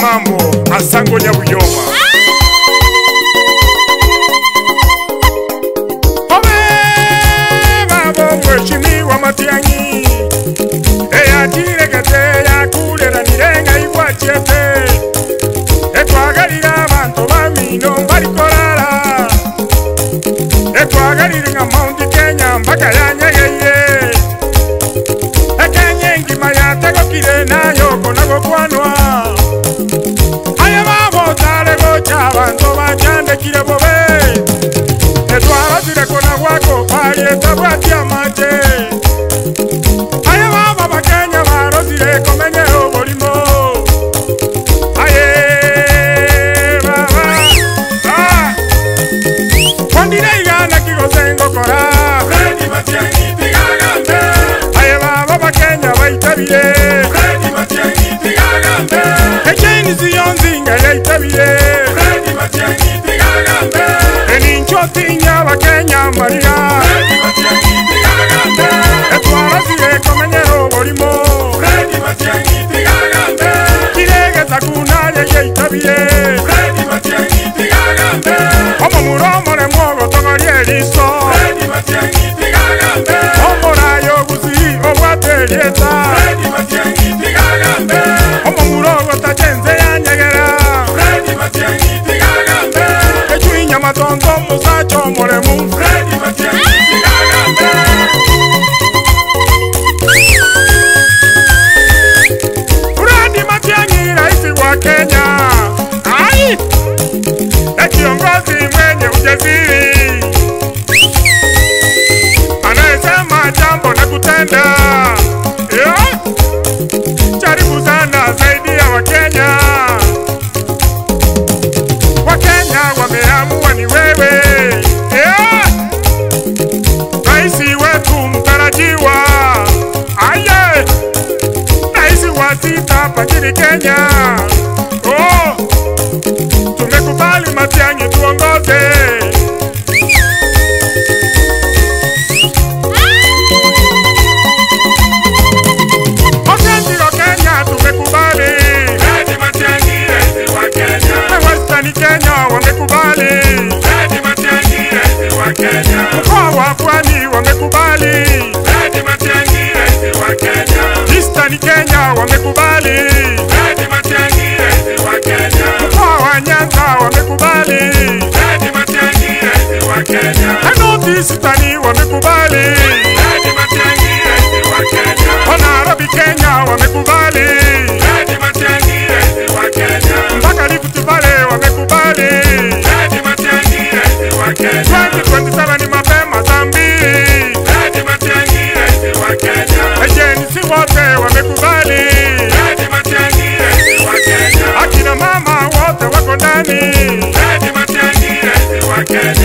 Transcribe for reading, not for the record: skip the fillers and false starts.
Mambo Asango Nyabuyoma. Obe babo mheshimiwa Matiang'i, eya tirekete ya kulera nirenga igwachete etwagalira abantu bamino mbalikolala etwagalira nga Mount Kenya mpaka yanyegeye ekenya engima yategokire nayo konagokwanwa aye babo talegocha abantu bachandekire bobe etwarozire kona gwako palieta amache aye baba bakenya barozire komenyero bolimo aye baba kwandire igana kigosengo kora Fred Matiang'i tigagambe aye baba bakenya baitabire Fred Matiang'i tigagambe echeni ziyonzinga yaitabire Fred Matiang'i tigagambe eninchotinya bakenya marira Fred Matiang'i tigagambe etwarozire komenyero bolimo Fred Matiang'i tigagambe kiregeza kunaye yaitabire Fred Matiang'i tigagambe omomuromore mwogotogoria eriso Fred Matiang'i tigagambe omorayo gusii obwaterieta Fred Matiang'i tigagambe omomurogotagenze yanyegera Fred Matiang'i tigagambe echuinya matonto musacho omoremu Fred Matiang'i tigagambe. Fred Matiang'i rais wa Kenya, ai na kiongozi mwenye ujasiri anayesema jambo na kutenda. Yeah. Jaribu sana zaidi ya Wakenya. Wakenya wameamua ni wewe. Yeah. Rais wetu mtarajiwa, aye, rais wa sita hapa nchini Kenya. Oh, tumekubali Matiang'i tuongoze. Osendigo Kenya tumekubali. Fred Matiang'i rais wa Kenya. Na Western Kenya wamekubali. Fred Matiang'i rais wa Kenya. Mkoa wa Pwani wamekubali. Fred Matiang'i rais wa Kenya. Eastern Kenya wamekubali. Fred Matiang'i rais wa Kenya. Mkoa wa Nyanza wamekubali. Fred Matiang'i rais wa Kenya. Na North Eastern wamekubali. Fred Matiang'i rais wa Kenya. Nairobi Kenya wamekubali. Fred Matiang'i rais wa Kenya. Mpaka Rift Valley wamekubali. Fred Matiang'i rais wa Kenya. 2027 ni mapema saa mbili. Fred Matiang'i rais wa Kenya. Agency wote wamekubali. Fred Matiang'i rais wa Kenya. Akina mama wote wako ndani. Fred Matiang'i rais wa Kenya.